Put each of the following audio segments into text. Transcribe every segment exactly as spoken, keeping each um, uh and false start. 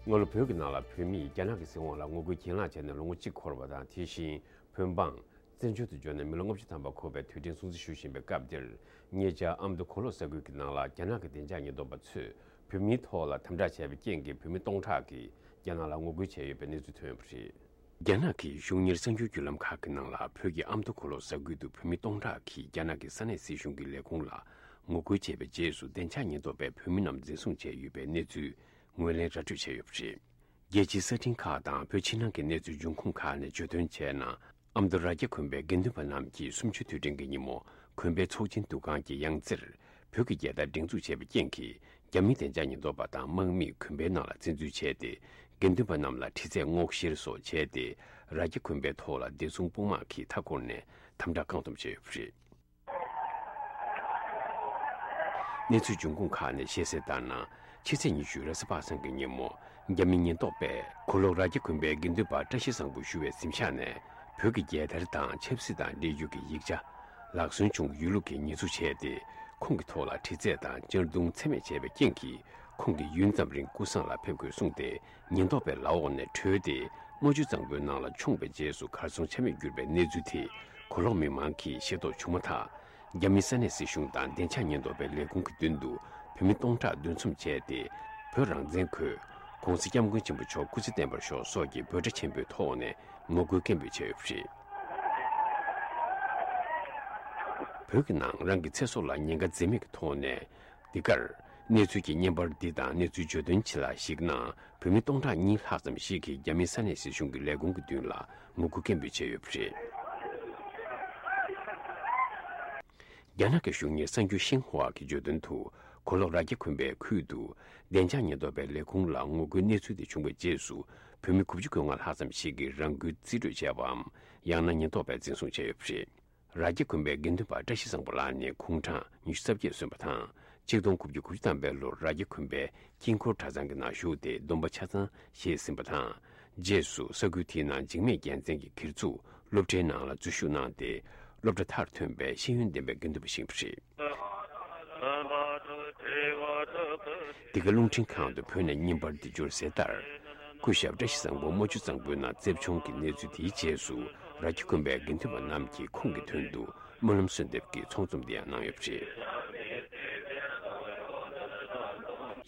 སྔ་ལོ་བོད་ཀྱི་ནང་ལ་བོད་མིས་རྒྱ་ནག་གི་སྲིད་དབང་ལ་ངོ་རྒོལ་གྱེན་ལངས་བྱས་ནས་ལོ་ངོ་གཅིག་འཁོར་བ་དང་། དེ་བཞིན་བོད་འབངས་བཙན་བྱོལ་དུ་འབྱོར་ནས་མི་ལོ་ལྔ་བཅུ་ཐམ་པ་འཁོར་བའི་དུས་དྲན་སྲུང་བརྩི་ཞུ་བཞིན་པའི་སྐབས་འདིར། ཉེ་ཆར་ཨ་མདོ་གོ་ལོག་ས་ཁུལ་གྱི་ནང་ལ་རྒྱ་ནག་གི་བདེ་འཇགས་ཉེན་རྟོག་པ་ཚོས་བོད་མིའི་ཐོག་ལ་དམ་དྲག་བྱས་པའི་རྐྱེན་གྱིས། བོད་མི་སྟོང་ཕྲག་གིས་རྒྱ་ནག་ལ་ངོ་རྒོལ་བྱས་ཡོད་པའི་གནས་ཚུལ་ཐོན་ཡོད་པ་རེད། རྒྱ་ནག་གི་གཞུང་གཉེར་གསར་འགྱུར་བརྒྱུད་ལམ་ཁག་གི་ནང་ལ། བོད་ཀྱི་ཨ་མདོ་གོ་ལོག་ས་ཁུལ་དུ་བོད་མི་སྟོང་ཕྲག་གིས་རྒྱ་ནག་གི་ས་གནས་སྲིད་གཞུང་གི་ལས་ཁུངས་ལ་ངོ་རྒོལ་བྱས་པའི་རྗེས་སུ། བདེ་འཇགས་ཉེན་རྟོག་པས་བོད་མི་རྣམས་འཛིན་བཟུང་བྱས་ཡོད་པའི་གནས་ཚུལ་ངོས་ལེན་ར་སྤྲོད་བྱས་ཡོད་པ་རེད། རྒྱལ་སྤྱིའི་གསར་འཕྲིན་ཁག་དང་བོད་ཕྱི་ནང་གི་གནས་ཚུལ་འབྱུང་ཁུངས་ཁག་ནས་བརྗོད་དོན་བྱས་ན། ཨ་མདོ་རྭ་རྒྱ་དགོན་པའི་དགེ་འདུན་པ་རྣམས་ཀྱིས་གསུམ་བཅུའི་དུས་དྲན་གྱི་ཉིན་མོ། དགོན་པའི་ཚོགས་ཆེན་འདུ་ཁང་གི་ཡང་རྩེར་བོད་ཀྱི་རྒྱལ་དར་སྒྲེང་འཛུགས་བྱས་པའི་རྐྱེན་གྱིས། རྒྱ་མིའི་བདེ་འཇགས་ཉེན་རྟོག་པ་དང་དམག་མིས་དགོན་པའི་ནང་ལ་བཙན་འཛུལ་བྱས་ཏེ། དགེ་འདུན་པ་རྣམས་ལ་གྲི་རྩད་སྔོག་བཤེར་སོགས་བྱས་ཏེ། རྭ་རྒྱ་དགོན་པའི་ཐོག་ལ་བདེ་སྲུང་དཔུང་དམག་གིས་མཐའ་བསྐོར་ནས་དམ་དྲག་བཀག་སྡོམ་བྱས་ཡོད་པ་རེད། གནས་ཚུལ་འབྱུང་ཁུངས་ཁག་ནས་བཤད་གསལ་ལྟར་ན། ཕྱི་ཚེས་ཉི་ཤུ་རེས་གཟའ་པ་སངས་ཀྱི་ཉིན་མོ། རྒྱ་མི་ཉེན་རྟོག་པས་གོ་ལོག་རྭ་རྒྱ་དགོན་པའི་དགེ་འདུན་པ་བཀྲ་ཤིས་བཟང་པོ་ཞུ་བའི་གཟིམ་ཤག་ནས། བོད་ཀྱི་རྒྱལ་དར་དང་ཆབ་སྲིད་དང་འབྲེལ་ཡོད་ཀྱི་ཡིག་ཆ། ལག་སོན་བྱུང་ཡོད་ལུགས་ཀྱི་ཉེས་འཛུགས་བྱས་ཏེ། ཁོང་གི་ཐོག་ལ་གྲི་རྩད་དང་གཅར་རྡུང་ཚད་མེད་བྱས་པའི་རྐྱེན་གྱིས། ཁོང་གིས་ཡུན་ཙམ་རིང་ཀུ་སང་ལ་ཕེབས་དགོས་གསུངས་ཏེ། ཉེན་རྟོག་པའི་ལག་འོག་ནས་བྲོས་ཏེ། རྨ་ཆུ་གཙང་པོའི་ནང་ལ་མཆོངས་པའི་རྗེས་སུ། གར་སོང་ཆ་མེད་གྱུར་པའི་གནས་ཚུལ་དེ་གོ་ལོག་མི་མང་གིས་ཤེས་རྟོགས་བྱུང་མ་ཐག་རྒྱ་མི་ས་གནས་སྲིད་གཞུང་དང་བདེ་འཇགས་ཉེན་རྟོག་པའི་ལས་ཁུངས་ཀྱི་མདུན་དུ་བོད་མི་སྟོང་ཕྲག་འདུ་འཛོམས་བྱས་ཏེ། བོད་རང་བཙན་དགོས། ༸གོང་ས་༸སྐྱབས་མགོན་ཆེན་པོ་མཆོག་སྐུ་ཚེ་བརྟན་པར་ཤོག་སོགས་ཀྱི་འབོད་སྒྲ་ཆེན་པོའི་ཐོག་ནས་ངོ་རྒོལ་སྐད་འབོད་བྱས་ཡོད་པ་རེད། བོད་ཀྱི་ནང་རང་གི་ཚེ་སྲོག་ལ་ཉེན་ཁ་འཛེམས་མེད་ཀྱི་ཐོག་ནས། འདི་གར་གནས་ཚུལ་གྱི་བརྙན་པར་འདི་དང་གནས་ཚུལ་བརྗོད་དོན་ཕྱི་ལ་གཞིགས་ན། བོད་མི་སྟོང་ཕྲག་གཉིས་ལྷག་ཙམ་ཞིག་གིས་རྒྱ་མིའི་ས་གནས་སྲིད་གཞུང་གི་ལས་ཁུངས་ཀྱི་མདུན་ལ་ངོ་རྒོལ་སྐད་འབོད་བྱས་ཡོད་པ་རེད། རྒྱ་ནག་གི་གཞུང་གཉེར་གསར་འགྱུར་ཤིན་ཧྭ་གིས་བརྗོད་དོན་དུ། གོ་ལོག་རྭ་རྒྱ་དགོན་པའི་ཁུལ་དུ་བདེ་འཇགས་ཉེན་རྟོག་པའི་ལས་ཁུངས་ལ་ངོ་རྒོལ་གནས་ཚུལ་དེ་བྱུང་བའི་རྗེས་སུ། བོད་མི་དགུ་བཅུ་གོ་ལྔ་ལྷག་ཙམ་ཞིག་གིས་རང་འགུལ་རྩིས་སྤྲོད་བྱས་པའམ། ཡང་ན་ཉེན་རྟོག་པས་འཛིན་བཟུང་བྱས་ཡོད་པ་རེད། རྭ་རྒྱ་དགོན་པའི་དགེ་འདུན་པ་བཀྲ་ཤིས་བཟང་པོ་ལགས་ནི་དགུང་གྲངས་ཉི་ཤུ་རྩ་བརྒྱད་སོན་པ་དང་། ཆིག་སྟོང་དགུ་བརྒྱ་དགུ་བཅུ་ཐམ་པའི་ལོར་རྭ་རྒྱ་དགོན་པའི་དཀྱིལ་འཁོར་གྲྭ་ཚང་གི་ནང་ཞུགས་ཏེ། སྡོམ་པ་ཆ་ཚང་བཞེས་ཟིན་པ་དང་། རྗེས་སུ་ས་ཁུལ་དེའི་ནང་འཇིགས་མེད་རྒྱལ་མཚན་གྱི་སྒེར་ཚུགས་སློབ་གྲྭའི་ནང་ལ་འཛུལ་ཞུགས་གནང་སྟེ། སློབ་གྲྭ་མཐར་ཐོན་པའི་ཤེས་ཡོན་ལྡན་པའི་དགེ་འདུན་པ་ཞིག་ཡིན་པ་རེད། འདི་ག་རླུང་འཕྲིན་ཁང་དུ་བོད་ནས་བརྙན་པར་འདི་འབྱོར་གསལ་ལྟར། སྐུ་ཞབས་བཀྲ་ཤིས་བཟང་པོ་རྨ་ཆུ་གཙང་པོའི་ནང་བཙལ་བྱུང་གི་གནས་ཚུལ་དེའི་རྗེས་སུ། རྭ་རྒྱ་དགོན་པའི་དགེ་འདུན་པ་རྣམས་ཀྱིས་ཁོང་གི་དོན་དུ་སྨོན་ལམ་གསོལ་འདེབས་ཀྱི་ཚོགས་འཛོམས་འདི་ཡང་གནང་ཡོད་པ་རེད།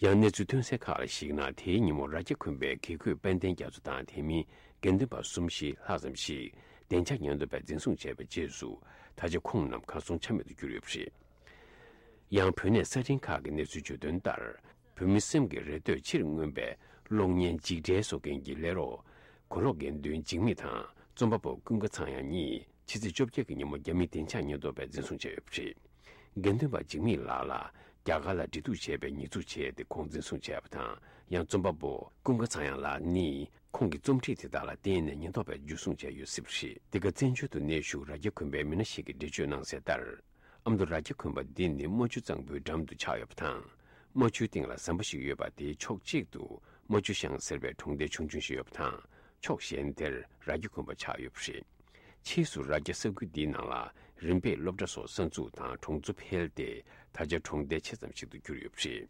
ཡང་གནས་ཚུལ་ཐོན་གསལ་ཁག་ལ་གཞིགས་ན། དེའི་ཉིན་མོ་རྭ་རྒྱ་དགོན་པའི་དགེ་བསྐོས་དཔལ་ལྡན་རྒྱ་མཚོ་དང་། དེ་མིན་དགེ་འདུན་པ་གསུམ་བཞི་ལྷག་ཙམ་ཞིག་བདེ་འཇགས་ཉེན་རྟོག་པས་འཛིན་བཟུང་བྱས་པའི་རྗེས་སུ། ད་ཆ་ཁོང་རྣམས་གར་སོང་ཆ་མེད་དུ་གྱུར་ཡོད་པ་རེད། ཡང་བོད་གནས་གསར་འཕྲིན་ཁག་གི་གནས་ཚུལ་བརྗོད་དོན་ལྟར། བོད་མི་སེམས་ཀྱི་རེ་འདོད་ཕྱིར་མངོན་པའི་གློག་བརྙན་འཇིགས་བྲལ་བཟོ་མཁན་གྱི་ལས་རོགས། གོ་ལོག་དགེ་འདུན་འཇིགས་མེད་དང་རྩོམ་པ་པོ་ཀུན་དགའ་ཚངས་དབྱངས་གཉིས་ཕྱི་ཚེས་བཅོ་བརྒྱད་ཀྱི་ཉིན་མོ་རྒྱ་མིའི་བདེ་འཇགས་ཉེན་རྟོག་པས་འཛིན་བཟུང་བྱས་ཡོད་པ་རེད། དགེ་འདུན་པ་འཇིགས་མེད་ལགས་ལ་རྒྱ་གར་ལ་འབྲེལ་གཏུག་བྱས་པའི་ཉེས་འཛུགས་བྱས་ཏེ་ཁོང་འཛིན་བཟུང་བྱས་པ་དང་། ཡང་རྩོམ་པ་པོ་ཀུན་དགའ་ཚངས་དབྱངས་ལགས་ནི་ཁོང་གི་རྩོམ་བྲིས་དེ་དག་ལ་བརྟེན་ནས་ཉེན་རྟོག་པས་འཇུ་བཟུང་བྱས་ཡོད་སྲིད་པ་རེད། འདི་ག་བཙན་བྱོལ་དུ་གནས་བཞུགས་རྭ་རྒྱ་དགོན་པའི་མི་སྣ་ཞིག་གིས་འགྲེལ་བརྗོད་གནང་གསལ་ལྟར། ཨ་མདོ་རྭ་རྒྱ་དགོན་པ་འདི་ནི་རྨ་ཆུ་གཙང་པོའི་འགྲམ་དུ་ཆགས་ཡོད་པ་དང་། རྨ་ཆུའི་སྟེང་ལ་ཟམ་པ་ཞིག་ཡོད་པ། དེའི་ཕྱོགས་གཅིག་ཏུ་རྨ་ཆུ་ཤང་ཟེར་བའི་གྲོང་སྡེ་ཆུང་ཆུང་ཞིག་ཡོད་པ་དང་། ཕྱོགས་གཞན་དེར་རྭ་རྒྱ་དགོན་པ་ཆགས་ཡོད་པ་རེད། ཕྱིས་སུ་རྭ་རྒྱ་ས་ཁུལ་འདིའི་ནང་ལ་རིམ་པས་སློབ་གྲྭ་སོགས་གསར་འཛུགས་དང་གྲོང་ཚོ་འཕེལ་ཏེ། ད་ཆ་གྲོང་སྡེ་ཆེ་ཙམ་ཞིག་ཏུ་གྱུར་ཡོད་པ་རེད།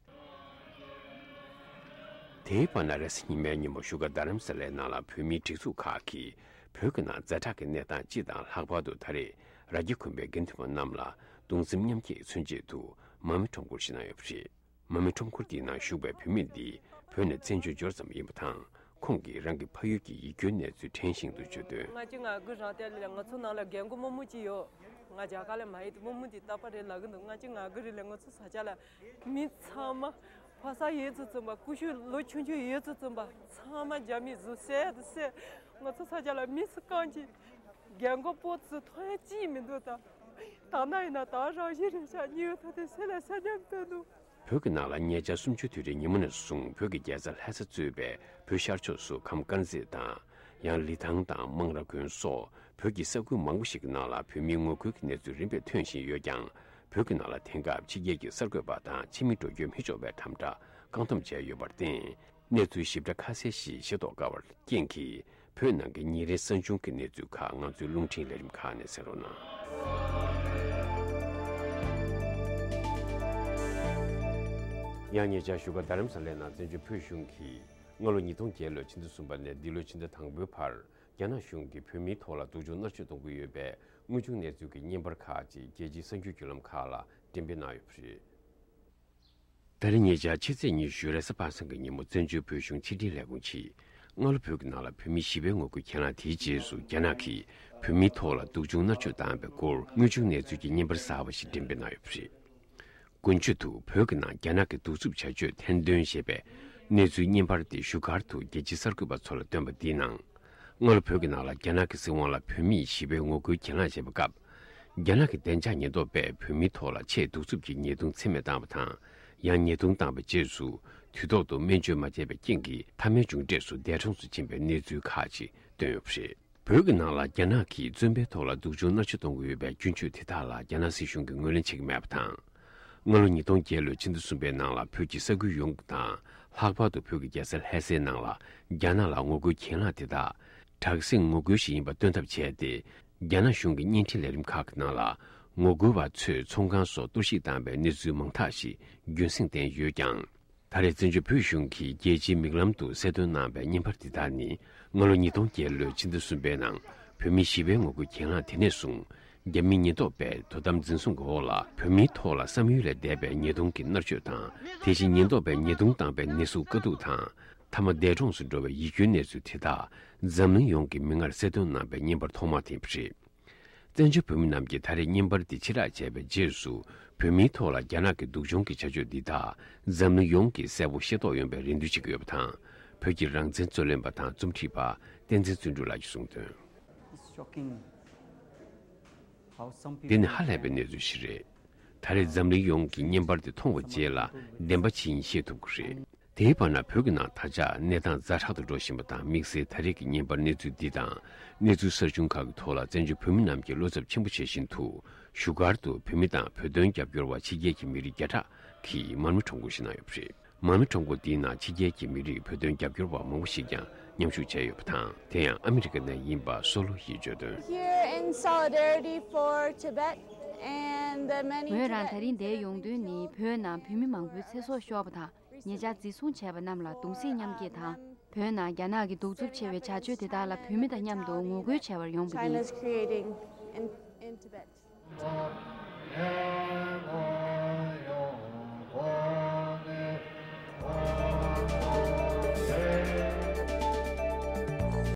དེའི་བར་ན་རེས་གཟའ་ཉི་མའི་ཉིན་མོ་བཞུགས་སྒར་རྡ་རམ་ས་ལའི་ནང་ལ་བོད་མིའི་སྒྲིག་འཛུགས་ཁག་གིས་བོད་ཀྱི་ནང་ཛ་དྲག་གི་གནས་སྟངས་སྤྱི་དང་ལྷག་པར་དུ་ད་རེས་རྭ་རྒྱ་དགོན་པའི་དགེ་འདུན་པ་རྣམས་ལ་གདུང་སེམས་མཉམ་སྐྱེད་མཚོན་ཆེད་དུ་མར་མེ་ཁྲོམ་སྐོར་ཞིག་གནང་ཡོད་པ་རེད། མར་མེ་ཁྲོམ་སྐོར་འདིའི་ནང་ཞུགས་པའི་བོད་མི་འདི་བོད་ནས་བཙན་བྱོལ་འབྱོར་ཙམ་ཡིན་པ་དང་། ཁོང་གིས་རང་གི་ཕ་ཡུལ་གྱི་ཡིད་སྐྱོའི་གནས་ཚུལ་དྲན་བཞིན་དུ་བརྗོད་དོན། ང་གཅིག་ང་དགོས་རང་བལྟས་ལ་ང་ཚོ་ནང་ལ་རྒན་རྒོན་དམུ་དམུ་ཅིག་ཡོད། ང་རྒྱ་གར་ལ་མ་ཡིན་དུ་དམུ་དམུ་འདི་རྟག་པར་རེད་ལབ་གི་འདུག་ང་གཅིག་ང་དགོས་རེད་ལ། ང་ཚོ་ས་ཆ་ལ་མི་ཚང་མ་ཕོ་གསར་ཡོད་ཚོ་ཙམ་པ། སྐུ་ཞབས་ལོ་ཆུང་ཆུང་ཡོད་ཚོ་ཙམ་པ། ཚང་མ་རྒྱ་མི་བཟོ་བསད་དུ་བསད། ང་ཚོ་ས་ཆ་ལ་མི་སུ་གང་ཅིག་རྒན་རྒོན་སྤོ་ཚུ་ཐོན་ཅིག་མི་འདུག་ད་ད་ན་ཡིན་ན་ད་རང་བཞིན་རེད་ཤག་ཉིན་ཐ་དེ་སེ་ལ་ས་ཆ་མི་འདུག་བོད་ཀྱི་ནང་ལ་ཉེ་ཆར་གསུམ་བཅུའི་དུས་དྲན་ཉིན་མོ་ནས་བཟུང་བོད་ཀྱི་རྒྱལ་ས་ལྷ་ས་གཙོས་པའི་བོད་ཤར་ཕྱོགས་སུ་ཁམས་དཀར་མཛེས་དང་། ཡང་ལི་ཐང་དང་སྨང་ར་དགོན་སོགས་བོད་ཀྱི་ས་ཁུལ་མང་པོ་ཞིག་གི་ནང་ལ་བོད་མིའི་ངོ་རྒོལ་གྱི་གནས་ཚུལ་རིམ་པས་ཐོན་བཞིན་ཡོད་ཀྱང་། བོད་ཀྱི་ནང་ལ་དེང་སྐབས་ཕྱི་རྒྱལ་གྱི་གསར་འགོད་པ་དང་ཕྱི་མི་འགྲོ་སྐྱོད་མི་ཆོག་པའི་དམ་དྲག་བཀག་སྡོམ་བྱས་ཡོད་པར་བརྟེན། གནས་ཚུལ་ཞིབ་ཕྲ་ཁ་གསལ་ཞིག་ཤེས་རྟོགས་དཀའ་བར་རྐྱེན་གྱིས། བོད་ནང་གི་ཉིན་རེའི་གསར་བྱུང་གི་གནས་ཚུལ་ཁག་ང་ཚོའི་རླུང་འཕྲིན་ལས་རིམ་ཁག་ནས་གསན་རོགས་གནང་། ཡང་ཉེ་ཆར་བཞུགས་སྒར་རྡ་རམ་ས་ལའི་ནང་བཙན་བྱོལ་བོད་གཞུང་གིས་ སྔ་ལོ་ཉིས་སྟོང་བརྒྱད་ལོའི་ཕྱི་ཟླ་གསུམ་པ་ནས་འདི་ལོའི་ཕྱི་ཟླ་དང་པོའི་བར། རྒྱ་ནག་གཞུང་གིས་བོད་མིའི་ཐོག་ལ་སྡུག་སྦྱོང་མནར་གཅོད་གཏོང་གི་ཡོད་པའི་དངོས་བྱུང་གནས་ཚུལ་གྱི་བརྙན་པར་ཁག་ཅིག་རྒྱལ་སྤྱིའི་གསར་འགྱུར་བརྒྱུད་ལམ་ཁག་ལ་འགྲེམས་སྤེལ་གནང་ཡོད་པ་རེད། ད་རེས་ཉེ་ཆར་ཕྱི་ཚེས་ཉི་ཤུ་རེས་གཟའ་པ་སངས་ཀྱི་ཉིན་མོ་བཙན་བྱོལ་བོད་གཞུང་ཕྱི་དྲིལ་ལས་ཁུངས་ཀྱིས། སྔ་ལོ་བོད་ཀྱི་ནང་ལ་བོད་མི་ཞི་བའི་ངོ་རྒོལ་གྱེན་ལངས་དེའི་རྗེས་སུ་རྒྱ་ནག་གིས་བོད་མིའི་ཐོག་ལ་སྡུག་སྦྱོང་མནར་གཅོད་བཏང་བའི་སྐོར་དངོས་བྱུང་གནས་ཚུལ་གྱི་བརྙན་པར་གསར་བ་ཞིག་འགྲེམས་སྤེལ་གནང་ཡོད་པ་རེད། ཀུན་སྤྱོད་དུ་བོད་ཀྱི་ནང་རྒྱ་ནག་གི་གདུག་རྩུབ་བྱ་སྤྱོད་ཐེར་འདོན་ཞེས་པའི་གནས་ཚུལ་བརྙན་པར་དེ་བཞུགས་སྒར་དུ་རྒྱལ་སྤྱིའི་གསར་འགོད་པ་ཚོ་ལ་བཏོན་པ་འདིའི་ནང་། སྔ་ལོ་བོད་ཀྱི་ནང་ལ་རྒྱ་ནག་གི་སྲིད་དབང་ལ་བོད་མིས་ཞི་བའི་ངོ་རྒོལ་གྱེན་ལངས་བྱས་པའི་སྐབས། རྒྱ་ནག་གི་བདེ་འཇགས་ཉེན་རྟོག་པས་བོད་མིའི་ཐོག་ལ་ཆེས་གདུག་རྩུབ་ཀྱི་ཉེས་རྡུང་འཚེ་མེད་བཏང་བ་དང་། ཡང་ཉེས་རྡུང་བཏང་བའི་རྗེས་སུ་དུས་ཐོག་ཏུ་སྨན་བཅོས་མ་བྱས་པའི་རྐྱེན་གྱིས་མཐའ་མའི་མཇུག་འབྲས་སུ་འདས་གྲོངས་སུ་ཕྱིན་པའི་གནས་ཚུལ་ཁག་ཅིག་བཏོན་ཡོད་པ་རེད། བོད་ཀྱི་ནང་ལ་རྒྱ་ནག་གིས་བཙོན་པའི་ཐོག་ལ་སྡུག་སྦྱོང་མནར་གཅོད་གཏོང་གི་ཡོད་པའི་སྐྱོན་བརྗོད་དེ་དག་ལ་རྒྱ་ནག་སྲིད་གཞུང་གིས་ངོས་ལེན་བྱེད་ཀྱི་མེད་པ་དང་། སྔ་ལོ་ཉིས་སྟོང་བརྒྱད་ལོའི་ཕྱི་ཟླ་གསུམ་པའི་ནང་ལ་བོད་ཀྱི་ས་ཁུལ་ཡོངས་དང་ལྷག་པར་དུ་བོད་ཀྱི་རྒྱལ་ས་ལྷ་སའི་ནང་ལ་རྒྱ་ནག་ལ་ངོ་རྒོལ་གྱེན་ལངས་དེ་དག་དྲག་ཟིང་ངོ་རྒོལ་ཞིག་ཡིན་པ་སྟོན་ཐབས་བྱས་ཏེ། རྒྱ་ནག་གཞུང་གི་བརྙན་འཕྲིན་ལས་རིམ་ཁག་གི་ནང་ལ་ངོ་རྒོལ་བ་ཚོས་ཚོང་ཁང་སོགས་གཏོར་བཤིག་བཏང་བའི་གནས་ཚུལ་མང་དག་ཞིག་རྒྱུན་སྲིང་བསྟན་ཡོད་ཀྱང་། ད་རེས་བཙན་བྱོལ་བོད་གཞུང་གིས་རྒྱལ་སྤྱིའི་མིག་ལམ་དུ་གསལ་སྟོན་གནང་བའི་བརྙན་པར་འདི་དག་ནི། སྔ་ལོ་ཉིས་སྟོང་བརྒྱད་ལོའི་ཕྱི་ཟླ་གསུམ་པའི་ནང་བོད་མིའི་ཞི་བའི་ངོ་རྒོལ་གྱེན་ལངས་དེ་ནས་བཟུང་། རྒྱ་མིའི་ཉེན་རྟོག་པས་དོ་དམ་འཛིན་བཟུང་གི་འོག་ལ་བོད་མིའི་ཐོག་ལ་བསམ་ཡུལ་ལས་འདས་པའི་ཉེས་རྡུང་གི་མནར་གཅོད་དང་། དེ་བཞིན་ཉེན་རྟོག་པས་ཉེས་རྡུང་བཏང་བའི་ནད་ཟུག་དཀའ་སྡུག་དང་། མཐའ་མ་འདས་གྲོངས་སུ་འགྲོ་བའི་ཡིད་སྐྱོའི་གནས་ཚུལ་དེ་དག་འཛམ་གླིང་ཡོངས་ཀྱི་མིག་སྔར་གསལ་སྟོན་གནང་བའི་བརྙན་པར་ཐོག་མ་དེ་ཡིན་པ་རེད། བཙན་བྱོལ་བོད་མི་རྣམས་ཀྱིས་ད་རེས་བརྙན་པར་འདི་ཕྱིར་བསྒྲགས་བྱས་པའི་རྗེས་སུ། བོད་མིའི་ཐོག་ལ་རྒྱ་ནག་གི་སྡུག་སྦྱོང་གི་བྱ་སྤྱོད་འདི་དག་འཛམ་གླིང་ཡོངས་ཀྱིས་གསལ་པོ་ཤེས་རྟོགས་ཡོང་བའི་རེ་འདུན་བྱེད་ཀྱི་ཡོད་པ་དང་། བོད་ཀྱི་རང་བཙན་རྩོད་ལེན་པ་དང་རྩོམ་སྒྲིག་པ་བསྟན་འཛིན་བརྩོན་འགྲུས་ལགས་ཀྱིས་གསུངས་དོན། It's shocking how some people དེ་ནི་ཧ་ལས་པའི་གནས་ཚུལ་ཞིག་རེད། ད་རེས་འཛམ་གླིང་ཡོངས་ཀྱིས་བརྙན་པར་དེ་མཐོང་བའི་རྗེས་ལ་བདེན་པ་ཇི་ཡིན་ཤེས་ཐུབ་ཀྱི་རེད། དེའི་བར་ན་བོད་ཀྱི་ནང་ད་ཆ་གནས་སྟངས་ཛ་དྲག་ཏུ་འགྲོ་བཞིན་པ་དང་། དམིགས་བསལ་ད་རེས་ཀྱི་བརྙན་པར་གནས་ཚུལ་འདི་དང་། གནས་ཚུལ་གསར་བྱུང་ཁག་གི་ཐོག་ལ་བཙན་བྱོལ་བོད་མི་རྣམས་ཀྱིས་བློ་འཚབ་ཆེན་པོ་བྱེད་བཞིན་དུ། བཞུགས་སྒར་དུ་བོད་མི་དང་བོད་དོན་རྒྱབ་སྐྱོར་བ་ཕྱི་རྒྱལ་གྱི་མི་རིགས་བརྒྱ་ཕྲག་གིས་མར་མེ་ཁྲོམ་སྐོར་ཞིག་གནང་ཡོད་པ་རེད། མར་མེ་ཁྲོམ་སྐོར་འདིའི་ནང་ཕྱི་རྒྱལ་གྱི་མི་རིགས་བོད་དོན་རྒྱབ་སྐྱོར་བ་མང་པོ་ཞིག་ཀྱང་མཉམ་ཞུགས་བྱས་ཡོད་པ་དང་། དེ་ཡང་ཨ་མི་རི་ཀ་ནས་ཡིན་པ་སོ་ལོ་ཡིས་བརྗོད་དོན། Here in solidarity for Tibet and the many ངོས་རང་ད་Tibetans རིང་འདིར་ཡོང་དོན་ནི། བོད་ནང་བོད་མི་མང་པོའི་ཚེ་སྲོག་ཤོར་བ་དང་། ཉེ་ཆར་འཛིན་བཟུང་བྱས་པ་རྣམས་ལ་གདུང་སེམས་མཉམ་སྐྱེད་དང་། བོད་ནང་རྒྱ་ནག་གི་གདུག་རྩུབ་ཆེ་བའི་བྱ་སྤྱོད་དེ་དག་ལ་བོད་མི་དང་མཉམ་དུ་ངོ་རྒོལ་བྱ་བར་ཡོང་བ་ཡིན། China's creating in, in Tibet.